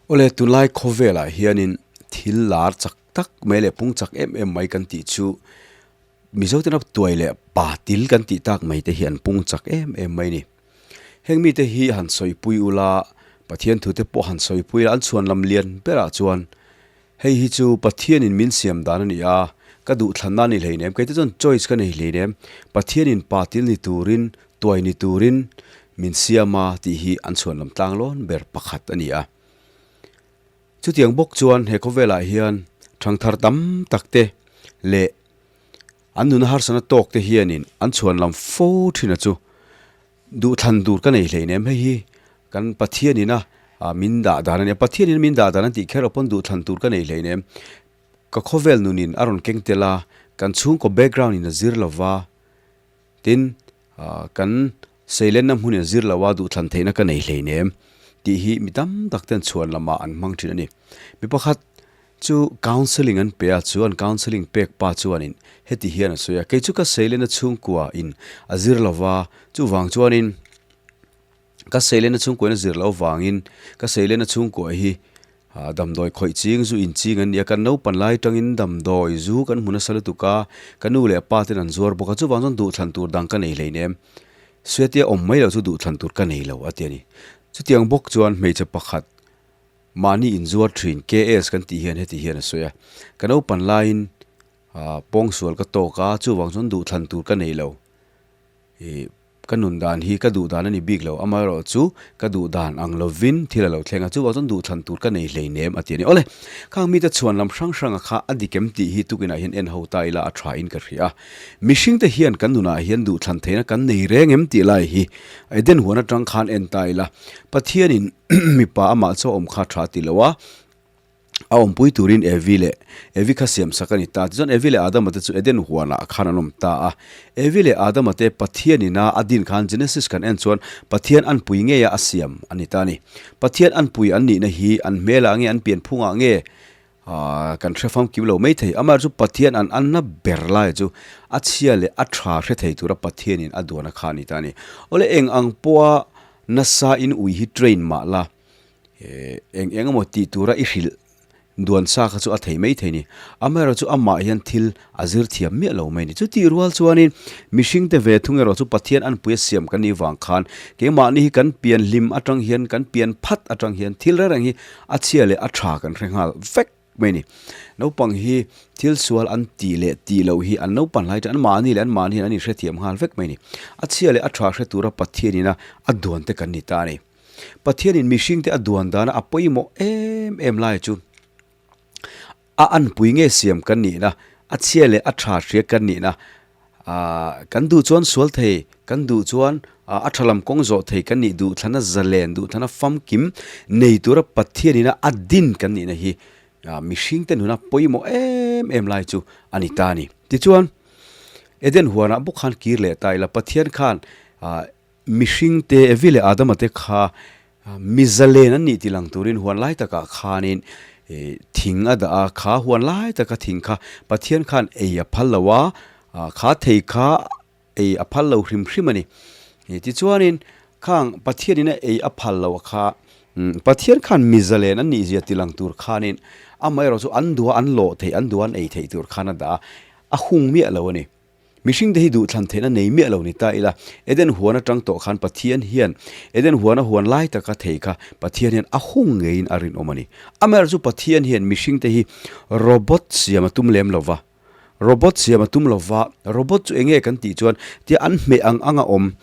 Awle, tunlai khawvelah hianin thil lar chak tak mai leh pung chak em em mai kan tih chu Mizote tuai leh pa til kan tih tak mai te hi an pung chak em em mai a ni. Heng mite hi han sawipui ula, Pathian thute pawh han sawipui ila an chhuan lam lian berah chuan hei hi chu Pathianin min siam dan a ni a, ka duhthlanna a ni hleinem, keite chuan choice ka nei hleinem, Pathianin pa til ni turin Tuai ni turin min siam a tih hi an chhuanlam tlanglawn ber pakhat a ni a. Chutiang bawk chuan he khawvelah hian thangthar tam tak te leh an nuna harsana tawk te hianin an chhuanlam fo thin a chu duhthlan tur ka nei hleinem hei hi kan Pathianin a min dah dan a nia Pathianin min dah dan an tih kher loh pawn duhthlan tur ka nei hleinem ka khawvel nunin a rawn keng tel a kan chhungkaw background in a zir lova Tin, kan seilenna hmunin zir lo a duhthlan theihna ka nei hleinem tih hi mi tam tak ten chhuan lamah an hmang thin a ni. Mi pakhat chu counselling an pe a, chu an counselling pek pa chuanin heti hian a sawi a, kei chu ka seilenna chhungkua in a zir lo va, chuvang chuanin Ka seilenna chhungkuain a zir loh avangin ka seilenna chhungkua hi damdawi khawih ching zu in ching an ni a, kan naupan lai atangin damdawi zu kan hmu nasa lutuk a, ka nu leh pa ten an zuar bawk a, chuvang chuan duhthlan tur dang ka nei hleinem, Sweaty a awm mai loh chu duhthlan tur ka nei lo a ti a ni. Chutiang bawk chuan hmeichhe pakhat mahni inzuar thin KS kan tih hian heti hian a sawi a, ka naupan laiin pawngsual ka tawk a, chuvang chuan duhthlan tur ka nei lo. Ih, ka nun dan hi ka duh dan a ni bik lo, amaherawh chu ka duh dan ang lovin thil a lo thleng a, chuvang chuan duh thlan tur ka nei hleinem a ti a ni. Awle, khang mite chhuan lam hrang hranga kha a dik em tih hi tukinah hian en ho ta ila a tha in ka hria a. Mihring te hian kan nunah hian duh thlan theihna kan nei reng em tih lai hi Eden huan atang khan en ta ila, Pathianin mipa amah chaw awm kha tha ti lo a, A awmpui turin Evi leh Evi kha siamsak a ni ta. Tichuan Evi leh Adama te chu Eden huanah khan an awm ta a. Evi leh Adama te Pathian ina a din khan Genesis kan en chuan Pathian anpui ngeia a siam a ni ta a ni. Pathian anpui an nihna hi an hmelah nge an pianphungah nge kan hre famkim lo mai thei. Amaherawhchu Pathian an anna ber lai chu a chhia leh a tha hre thei tura Pathianin a duana kha a ni ta a ni. Awle eng ang pawha nasa in ui hi train mah la. Eng eng emaw tih tura i hrilh duan sa kha chu a thei mai thei ni. Amaherawh chu amah hian thil a zir thiam miah lo mai ni. Chutih rual chuanin mihring te ve thung erawh chu Pathian anpui a siam kan nih vang khan keimahni hi kan pian hlim atang hian kan pian phat atang hian thil reng reng hi a chhia leh a tha kan hre nghal vek mai ni. Naupang hi thil sual an tih leh tih loh hi an naupan lai tan anmahni leh anmahni hian an inhrethiam nghal vek mai ni. A chhia leh a tha hre tura Pathianina a duan te kan ni ta a ni. Pathianin mihringte a duan dana a pawimawh em em lai chu a anpui nge siam kan nihna, a chhia leh a tha hria kan nihna, kan duh chuan sual thei, kan duh chuan a tha lam kawng zawh thei kan nih duh thlana zalen duh thlana famkim nei tura Pathianina a din kan nihna hi mihringte nuna pawimawh em em lai chu a ni ta a ni. Tichuan, Eden huanah bawk khan kir leh ta ila Pathian khan Mihring te, Evi leh Adama te kha mi zalen an nih tih lang turin huan lai takah khanin thing a dah a, kha huan lai taka thing kha Pathian khan ei a phal lo a, kha thei kha ei a phal lo hrim hrim a ni. Tichuanin khang Pathianin a ei a phal lo kha Pathian khan mi zalen an nih zia tih lang tur khanin amaherawh chu an duha an lawh theih, an duha an ei theih tur khan a dah a, a hung miah lo a ni. Mihringte hi duhthlan theihna nei miah lo ni ta ila, Eden huan atang tawh khan Pathian hian Eden huana huan lai taka thei kha Pathian hian a hung ngeiin a rinawm a ni. Amaherawh chu Pathian hian mihringte hi robot siam a tum lem lo va, robot siam a tum lo va, robot chu enge kan tih chuan tia an hmeh ang anga awm,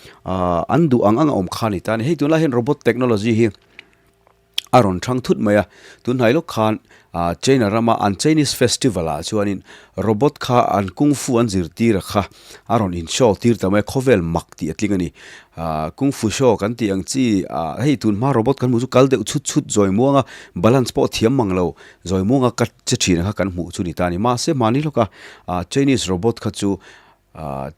an duh ang anga awm kha a ni ta a ni. Hei tunlai hian robot technology hi a rawn thang thut mai a, tunhnai lawk khan ah China rama an Chinese festival ah chuanin robot kha an kung fu an zirtir a kha a rawn in show tir ta mai a, khawvel mak tih a tling a ni. Ah kung fu show kan tih ang chi ah hei tun hma robot kan hmuh chu kal deuh chhut chhut zawi muang a, balance pawh thiam mang lo zawi muang a ka che thin kha kan hmuh chu ni ta a ni. Mahse mahni lawka ah Chinese robot kha chu ah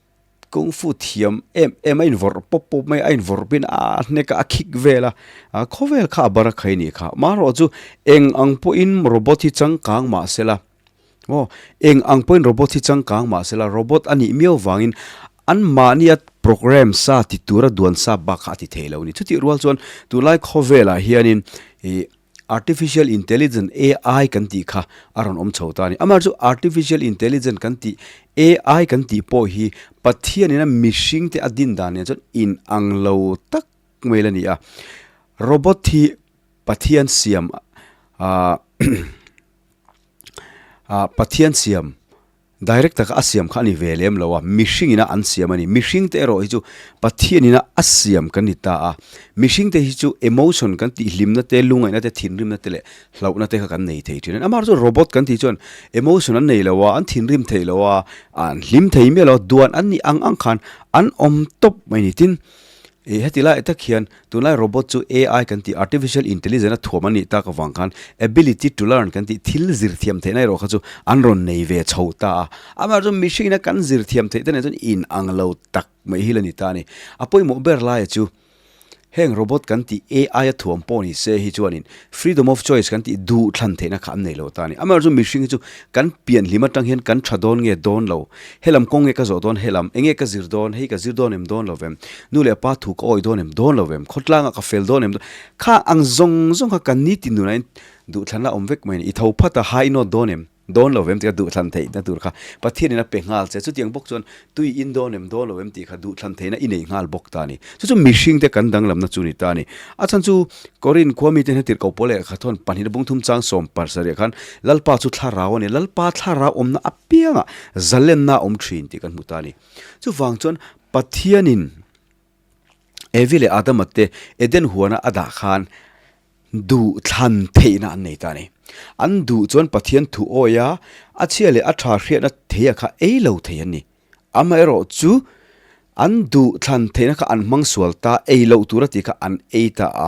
Kung fu thiam em em a invawrh pawp pawp mai a, a invawrh pin a hnek a, a khik vel a, a khawvel kha a bar a khai nih kha. Marawh chu eng ang pawhin robot hi changkang mah se la, aw eng ang pawhin robot hi changkang mah se la, robot a nih miau vangin anmahnia program sa ti tura duan sa bak kha a ti thei lo a ni. Chutih rual chuan tunlai khawvelah hianin ih. Artificial Intelligent, AI, kan tih kha a rawn awm chho ta a ni. Amaherawhchu Artificial Intelligent kan tih, AI kan tih pawh hi Pathianina mihringte a din dan nen chuan inang lo tak mai la ni a. Robot hi Pathian siam ah Pathian siam Direct taka a siam kha a ni ve lem lo a, mihring ina an siam a ni. Mihring te erawh hi chu Pathian ina a siam kan ni ta a. Mihring te hi chu emotion kan tih hlimna te, lungaihna te, thinrimna te leh hlauhna te kha kan nei thei thin a ni. Amaherawhchu chu robot kan tih chuan emotion an nei lo a, an thinrim thei lo a, an hlim thei miah lo a, duan an nih ang ang khan an awm tawp mai a ni. Tin, Ih heti lai tak hian tunlai robot chu AI kan tih artificial intelligence a thuam a nih tak avang khan ability to learn kan tih thil zir thiam theihna erawh kha chu an rawn nei ve chho ta a. Amaherawhchu mihringina kan zir thiam theih te nen chuan inang lo tak mai hi la ni ta a ni. A pawimawh ber laia chu heng robot kan tih AI a thuam pawh ni se hi chuanin freedom of choice kan tih duh thlan theihna kha an nei lo ta a ni. Amaherawhchu mihring hi chu kan pian hlim atang hian kan tha dawn nge dawn lo Helam kawng nge ka zawh dawn helam, enge ka zir dawn, hei ka zir dawn em dawn lo vem, nu leh pa thu ka awi dawn em dawn lo vem, khawtlangah ka fel dawn em dawn, kha ang zawng zawng kha kan nitin nunah hian duhthlanna awm vek mai a ni, i tho phat a hai nawt dawn em dawn lo vem tih kha duhthlan theihna tur kha Pathianin a pe nghal che, chutiang bawk chuan tui in dawn em dawn lo vem tih kha duhthlan theihna i nei nghal bawk ta a ni, chu chu mihringte kan danglamna chu ni ta a ni. A chhan chu Korin khua mite hian tirhkoh pawl leh khathawn pahnihna bungthum chang sawm pasarih khan Lalpa chu thlarau a ni, Lalpa thlarau awmna a piangah zalenna a awm thin tih kan hmu ta a ni. Chuvang chuan Pathianin Evi leh Adama te Eden huana a dah khan duh thlan theihna an nei ta a ni. An duh chuan Pathian thu awia a chhia leh a tha hriatna theia kha ei lo thei an ni. Amaherawh chu an duh thlan theihna kha an hmang sual ta, ei loh tura tih kha an ei ta a.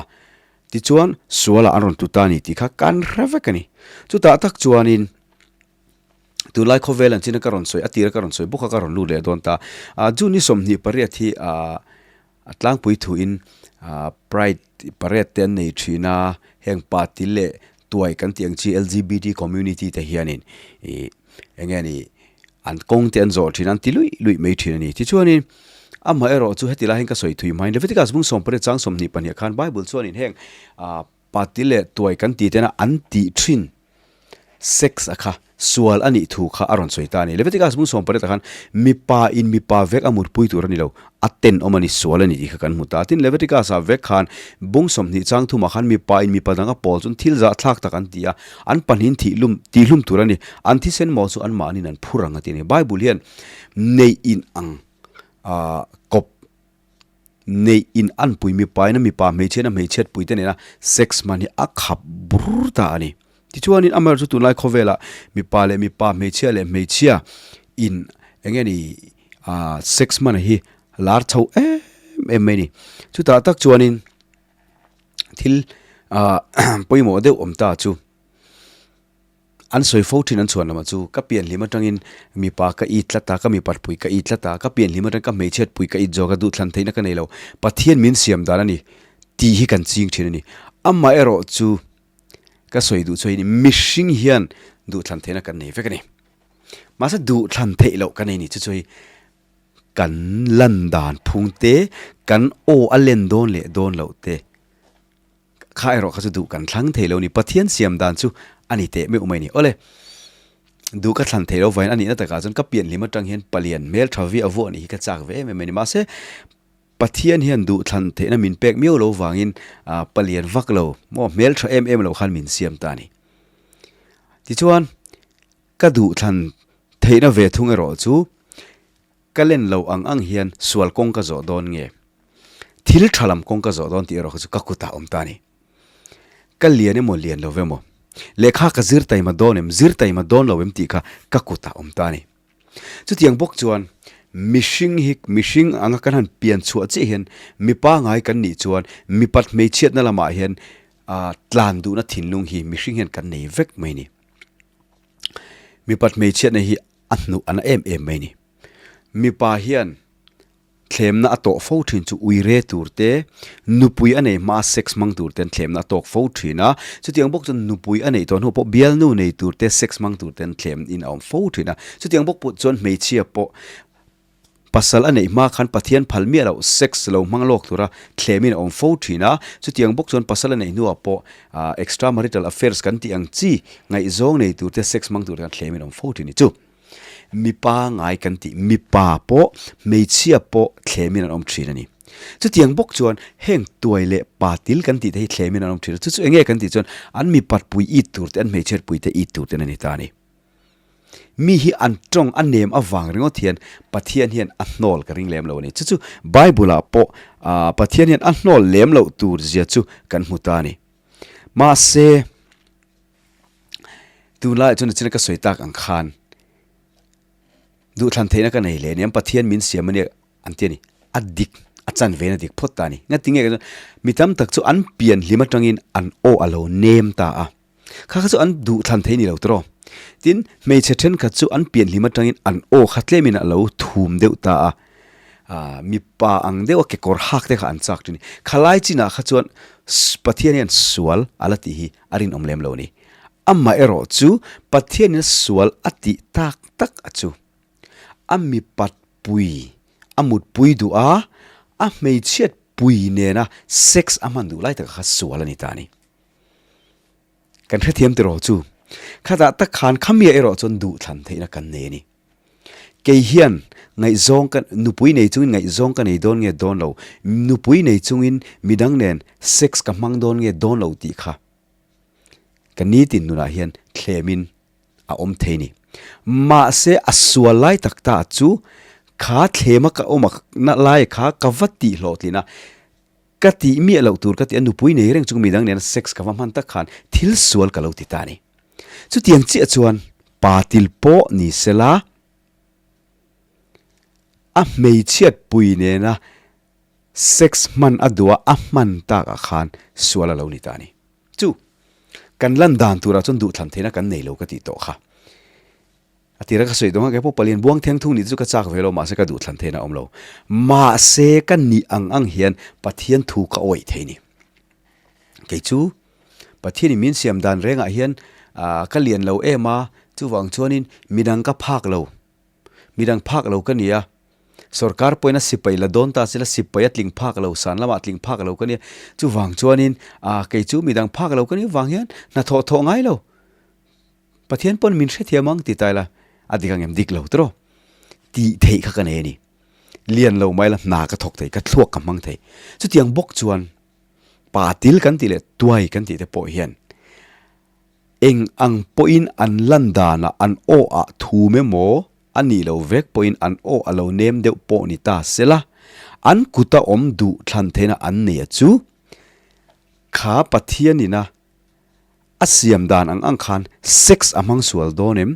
Tichuan sualah an rawn tlu ta a ni tih kha kan hre vek a ni. Chutah tak chuanin Tunlai khawvel an china ka rawn sawi, a tira ka rawn sawi bawk a ka rawn lut leh dawn ta. Ah June ni 28 hi ah a tlangpui thuin ah Pride parade te an nei thin a, heng party leh tuai kan tih ang chi LGBT community te hianin ih eng nge ni an kawng te an zawh thin a, an ti luih luih mai thin a ni. Tichuanin amaherawh chu heti lai hian ka sawi thui hmain Leviticus bung 18 chang 22 khan Bible chuanin heng ah Pati leh tuai kan tih tena an tih thin sex a kha sual a nih thu kha a rawn sawi ta a ni. Leviticus bung 18 ah khan mipa in mipa vek a mutpui tur a ni lo, a tenawm a ni, sual a ni tih kha kan hmu ta. Tin, Leviticus ah vek khan bung 20 chang thumah khan mipa in mipa dang a pawl chuan thil zahthlak tak an ti a, an pahnihin thih lum tihlum tur a ni, an thisen maw chu anmahniin an phur ang a ti a ni. Bible hian neih in ang ah kawp Neih in anpui mipain a mipa hmeichhiain a hmeichhiat puite nena sex hman hi a khap bur ta a ni. Tichuanin amaherawhchu tunlai khawvelah mipa leh mipa, hmeichhia leh hmeichhia in eng nge ni ah sex hman hi lar chho em em mai a ni. Chutah tak chuanin thil ah pawimawh deuh awm ta chu. An sawi fo thin an chhuan lamah chu ka pian hlim atangin mipa ka it tlat a, ka mipat pui ka it tlat a, ka pian hlim atangin ka hmeichhiat pui ka it zawk a, duhthlan theihna ka nei lo, Pathian min siam dan a ni tih hi kan ching thin a ni. Amaherawh chu ka sawi duh chu hei ni, mihring hian duhthlan theihna kan nei vek a ni. Mahse duhthlan theih loh ka nei ni chu chu hei kan lan dan phung te, kan aw a len dawn leh dawn loh te, Kha erawh kha chu duh kan thlang thei lo ni. Pathian siam dan chu a ni teh meuh mai ni. Awle, duh ka thlan thei lo vain a nihna takah chuan ka pian hlim atang hian palian hmel tha vi a vuah nih hi ka chak ve em em mai ni. Mahse, Pathian hian duh thlan theihna min pek miau lo vangin palian vak lo maw hmel tha em em lo khan min siam ta a ni. Tichuan, ka duh thlan theihna ve thung erawh chu Ka len lo ang ang hian sual kawng ka zawh dawn nge? Thil tha lam kawng ka zawh dawn tih erawh kha chu ka kutah awm ta a ni. Ka lian emaw lian lo emaw, lehkha ka zir taima dawn em, zir taima dawn lo em tih kha ka kutah awm ta a ni. Chutiang bawk chuan mihring hi mihring anga kan han pian chhuah chiah hian mipa ngai kan nih chuan mipat hmeichhiatna lamah hian tlan duhna thinlung hi mihring hian kan nei vek mai a ni. Mipat hmeichhiatna hi a hnuh a na em em mai ni. Mipa hian thlemna a tawh fo thin chu uire tur te, nupui a nei hmaa sex hmang tur ten thlemna a tawk fo thin a, chutiang bawk chuan nupui a neih tawh hnu pawh bialnu nei tur te sex hmang tur ten thlem in a awm fo thin a, chutiang bawk pawh chuan hmeichhia pawh. pasal a neih hma khan Pathian phal miah loh sex lo hmang lawk tura thlemin a awm fo thin a, chutiang bawk chuan pasal a neih hnuah pawh extra marital affairs kan tih ang chi ngaihzawng nei turte sex hmang tur khan thlemin a awm fo thin ni chu. Mipa ngai kan tih mipa pawh hmeichhia pawh thlemin an awm thin a ni. Chutiang bawk chuan heng tuai leh pa til kan tih te hi thlemin an awm thin a, chu chu enge kan tih chuan an mipat pui it tur te an hmeichhiat pui te it tur ten a ni ta a ni. Mi hi an tawng a nem avang ringawt hian Pathian hian a hnawl ka ring lem lo a ni. Chu chu Bible ah pawh Pathian hian a hnawl lem loh tur zia chu kan hmu ta a ni. Mahse, tunlaiah chuan nichina ka sawi tak ang khan duhthlan theihna ka nei leh aniang Pathian min siam ania an ti a ni. A dik, a chanve na dik phawt ta a ni. Ngatinge ka chuan mi tam tak chu an pian hlim atangin an aw a lo nem ta a. Kha kha chu an duhthlan thei ni lo tawh. Tin, hmeichhe thenkhat chu an pian hlim atangin an aw kha tlemin a lo thum deuh ta a. Aaa mipa ang deuha kekawr hak te kha an chak thin. Khalai chinah kha chuan Pathian hian sual a la tih hi a rinawm lem lo a ni. Amaherawh chu Pathianin sual a tih tak tak a chu. A mipat pui, a mutpui duh a, a hmeichhiat pui nena sex a hman duh lai taka kha sual a ni ta a ni. Kan hrethiam tiraw chu? Khatah tak khan khamia erawh chuan duhthlan theihna kan nei a ni. Kei hian ngaihzawng ka, nupui nei chungin ngaihzawng ka nei dawn nge dawn lo, nupui nei chungin midang nen sex ka hmang dawn nge dawn lo tih kha ka nitin nunah hian thlemin a awm thei ni. Mahse a sual lai tak ta chu kha thlema ka awm na lai kha ka va tih hlawhtlin a, Ka tih miah loh tur ka ti a, nupui nei reng chung midang nena sex ka va hman tak khan thil sual ka lo ti ta a ni. Chutiang chiah chuan pa til pawh ni sela a hmeichhiat pui nena sex hman a duh a, a hman takah khan sual a lo ni ta a ni. Chu kan lan dan turah chuan duhthlan theihna kan nei lo ka tih tawh kha. A tira ka sawi dawn a, keipawh palian buang theng thung nih chu ka chak ve lo, mahse ka duh thlan theihna a awm lo. Mahse ka nih ang ang hian Pathian thu ka awih thei ni. Kei chu Pathianin min siam dan rengah hian ka lian lo em a, chuvang chuanin midang ka phak lo, midang phak lo ka ni a, sorkar pawhin a sipai la dawn ta sela sipai a tling phak lo, san lamah a tling phak lo ka nia, chuvang chuanin kei chu midang phak lo ka nih vang hian hnathawh thawh ngai lo. Pathian pawn min hrethiam ang ti ta ila, a dik ang em dik lo tawh tih theih kha ka nei a ni. Lian lo mai la hna ka thawk thei, ka thluak ka hmang thei. Chutiang bawk chuan pa til kan tih leh tuai kan tih te pawh hian eng ang pawhin an lan danah an aw ah thum emaw a nih lo vek pawhin an aw a lo nem deuh pawh ni ta sela, an kuta awm duh thlan theihna an nei a chu kha Pathianina A siam dan ang ang khan sex a hmang sual dawn em?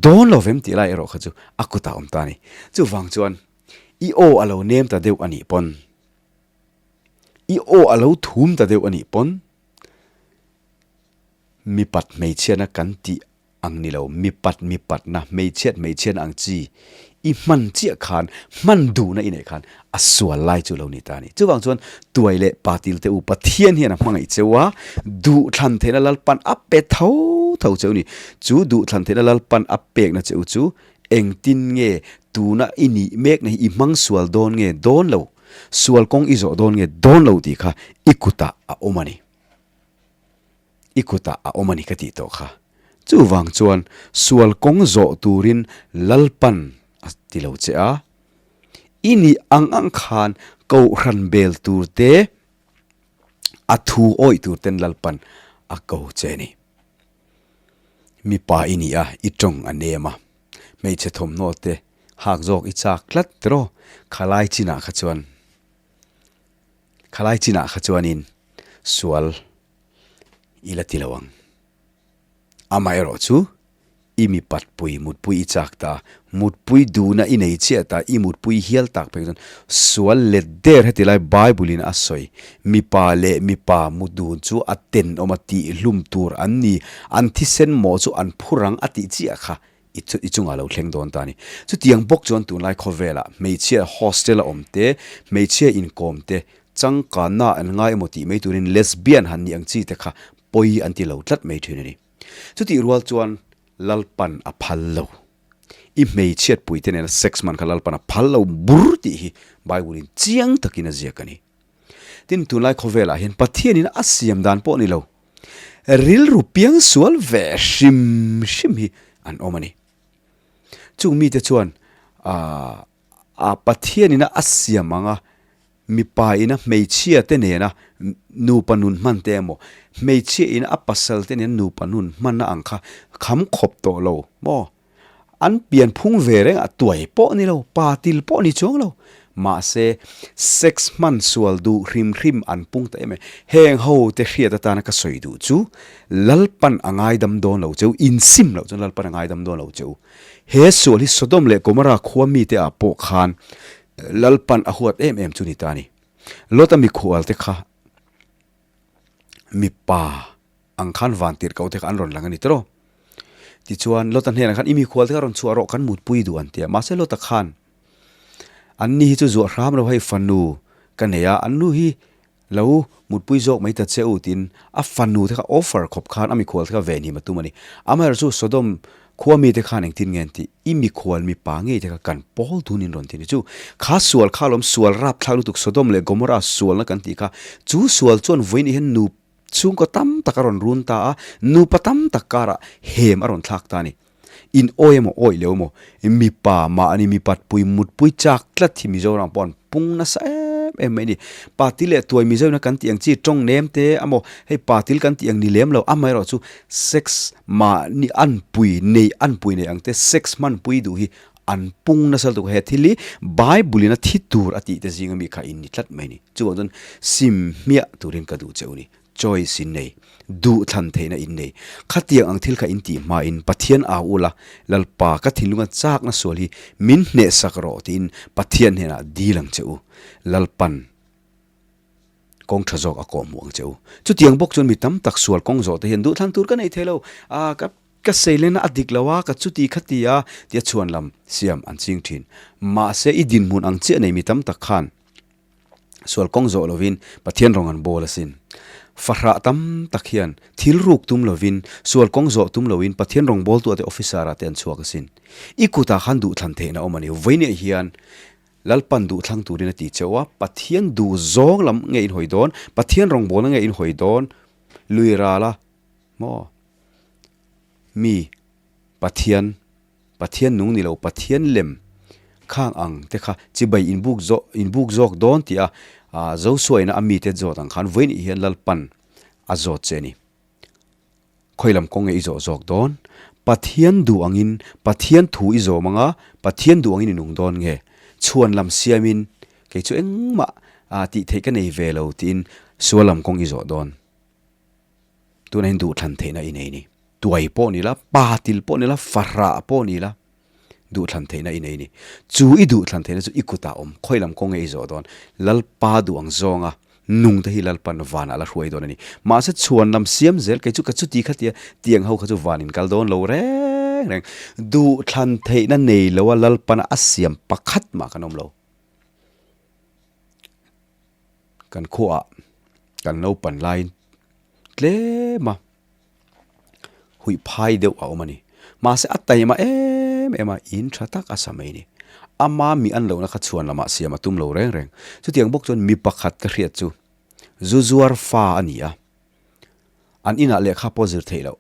Dawn lo vem tih lai erawh kha chu a kutah awm ta a ni. Chuvang chuan i aw a lo nem ta deuh a nih pawn, i aw a lo thum ta deuh a nih pawn mipat hmeichhiatna kan tih ang ni lo, mipat mipatna, hmeichhiat hmeichhiatna ang chi i hman chiah khan, hman duhna i neih khan a sual lai chu lo ni ta a ni. Chuvang chuan tuai leh patil te u Pathian hian a hmangaih cheu a, duhthlan theihna Lalpan a pe tho tho cheu ni. Chu duhthlan theihna Lalpan a pekna che u chu engtin nge tuna i nih mekna hi i hmang sual dawn nge dawn lo, sual kawng i zawh dawn nge dawn lo tih kha i kutah a awm a ni. I kutah a awm a ni ka tih tawh kha. Chuvang chuan sual kawng zawh turin Lalpan a ti lo che a. I nih ang ang khan kohhran bel tur te, a thu awih tur ten Lalpan a ko che a ni. Mipa i ni a, i tawng a nem a. Hmeichhe thawmhnaw te hak zawk i chak tlat tiraw? Khalai chinah kha chuan, khalai chinah kha chuanin sual i la ti lo ang. Amaherawh chu i mipatpui mutpui i chak ta, mutpui duhna i nei chiah ta, i mutpui hial tak phei chuan sual let der heti lai Bible in a sawi, mipa leh mipa mut dun chu a tenawm a tihhlum tur an ni, an thisen mawh chu an phur ang a tih chiah kha i i chungah lo thleng dawn ta a ni. Chutiang bawk chuan tunlai khawvelah hmeichhia hostel a awm te, hmeichhia inkawm te, changkanna an ngai emaw tih mai turin lesbian han nih ang chi te kha pawi an ti lo tlat mai thin a ni. Chutih rual chuan Lalpan a phal lo. I hmeichhiatpuite nena sex hman kha Lalpan a phal lo bur tih hi Bible-in chiang takin a ziak a ni. Tin, tunlai khawvelah hian Pathianin a siam dan pawh ni lo, rilru piang sual ve hrim hrim hi an awm a ni. Chung mite chuan a Pathianin a siam anga mipa ina hmeichhia te nena nupa nun hman te emaw, hmeichhia ina a pasal te nena nupa nun hmanna ang kha kham khawp tawh lo maw? An pian phung ve reng a, tuai pawh ni lo, pa til pawh ni chuang lo. Mahse, sex hman sual duh hrim hrim an pung ta em em. Heng ho te hriat atana ka sawi duh chu, Lalpan a ngaidam dawn lo che u, insim loh chuan Lalpan a ngaidam dawn lo che u. He sual hi Sodom leh Gomorrah khua mite ah pawh khan Lalpan a huat em em chu ni ta a ni. Lota mikhual te kha mipa ang khan van tirh ko te kha an rawn lang a ni tawh. Tichuan Lota hnenah khan i mikhual te kha rawn chhuah rawh kan mutpui duh an ti a, mahse Lota khan an ni hi chu zuah hram lo hei fanu ka nei a, an nu hi lo mutpui zawk mai ta che u tiin a fanu te kha offer khawp khan a mikhual te kha venhim a tum a ni. Amaherawhchu Sodom khua mite khan engtin nge an tih? I mikhual mipa ngei te kha kan pawl dunin rawn ti a ni. Chu kha sual kha alawm sual rapthlak lutuk Sodom leh Gomorrah sualna kan tih kha chu sual chuan vawiin hian nu Chhungkaw tam tak a rawn run ta a, nupa tam tak karah hem a rawn thlak ta a ni. In awi emaw awih leu emaw, mipa mahni mipatpui mutpui chak tlat hi Mizoram pawh an pung nasa em em mai a ni. Patil leh tuai Mizoina kan tih ang chi tawng nem te emaw hei patil kan tih ang ni lem lo, amaherawh chu sex mahni anpui nei anpui nei ang te sex hmanpui duh hi an pung nasa lutuk a, he thil hi Bible in a thi tur a tih te zinga mi kha in ni tlat mai a ni. Chuvang chuan sim hmiah turin ka duh che u ni. Choice in nei, duh thlan theihna in nei. Khatiang ang thil kha in tih hmain Pathian au ula, Lalpa ka thinlunga chakna sual hi min hnehsak rawh tiin Pathian hnenah dil ang che u. Lalpan kawng tha zawk a kawhhmuh ang che u. Chutiang bawk chuan mi tam tak sual kawng zawh te hian duh thlan tur ka nei thei lo. Ah ka Ka seilena a dik lo a, ka chuti kha ti a, tia chhuan lam siam an ching thin. Mahse, i dinhmun ang chiah nei mi tam tak khan sual kawng zawh lovin Pathian rawng an bawl asin. Fahrah tam tak hian thil ruk tum lovin, sual kawng zawh tum loin Pathian rawng bawltu ate officer ah te an chhuak asin. I kutah khan duhthlan theihna awm a ni. Vawinia hian Lalpan duhthlang turin a ti cheu a, Pathian duh zawng lam nge in hawi dawn, Pathian rawngbawlna nge in hawi dawn, lui rala maw? Mi, Pathian, Pathian nung ni lo, Pathian lem khang ang te kha chibai inbuk zawh inbuk zawk dawn tih a Joshua-ina a mite zawt ang khan vawiin hian Lalpan a zawt che a ni. Khawi lam kawng nge i zawh zawk dawn? Pathian duh angin Pathian thu i zawm anga Pathian duh angin i nung dawn nge? Chhuan lam siamin kei chu engmah tih theih ka nei ve lo tiin sual lam kawng i zawh dawn. Tunah hian duhthlan theihna i nei ni. Tuai pawh ni la, pa til pawh ni la, fahrah pawh ni la, duhthlan theihna i nei ni. Chu i duhthlan theihna chu i kutah awm, khawi lam kawng nge i zawh dawn? Lalpa duh ang zawnga nung te hi Lalpan vanah la hruai dawn a ni. Mahse chhuan lam siam zel kei chu ka chuti kha tia tiang ho kha chu van in kal dawn lo reng reng. Duhthlan theihna nei loa Lalpana a siam pakhat mah kan awm lo. Kan khuaah kan naupan laiin tlem a huih phai deuh a awm a ni. Mahse a taima em em a, in tha tak a sa mai a ni. Ama mi an lohna kha chhuan lamah siam a tum lo reng reng. Chutiang bawk chuan mi pakhat ka hriat chu zu zuar fa a ni a, an inah lehkha pawh zir theih loh.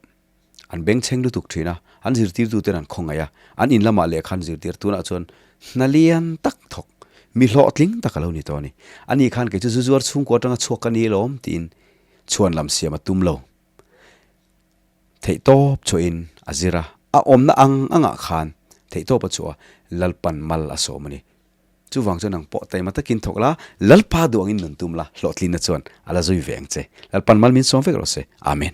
An bengchheng lutuk thin a, an zirtirtuten an khawngaih a, an in lamah lehkha an zirtir tunah chuan hna lian tak thawk, mi hlawhtling tak a lo ni tawh a ni. Ani khan kei chu zu zuar chhungkua atanga chhuak ka ni lawm tiin chhuan lam siam a tum lo. Theihtawp chhuahin a zir a, a awmna ang angah khan theihtawp a chhuah a, Lalpan mal a sawm a ni. Chuvang chuan nang pawh taima takin thawk la, Lalpa duh angin nun tum la, hlawhtlinna chuan a la zui ve ang che. Lalpan mal min sawm vek rawh se. Amen.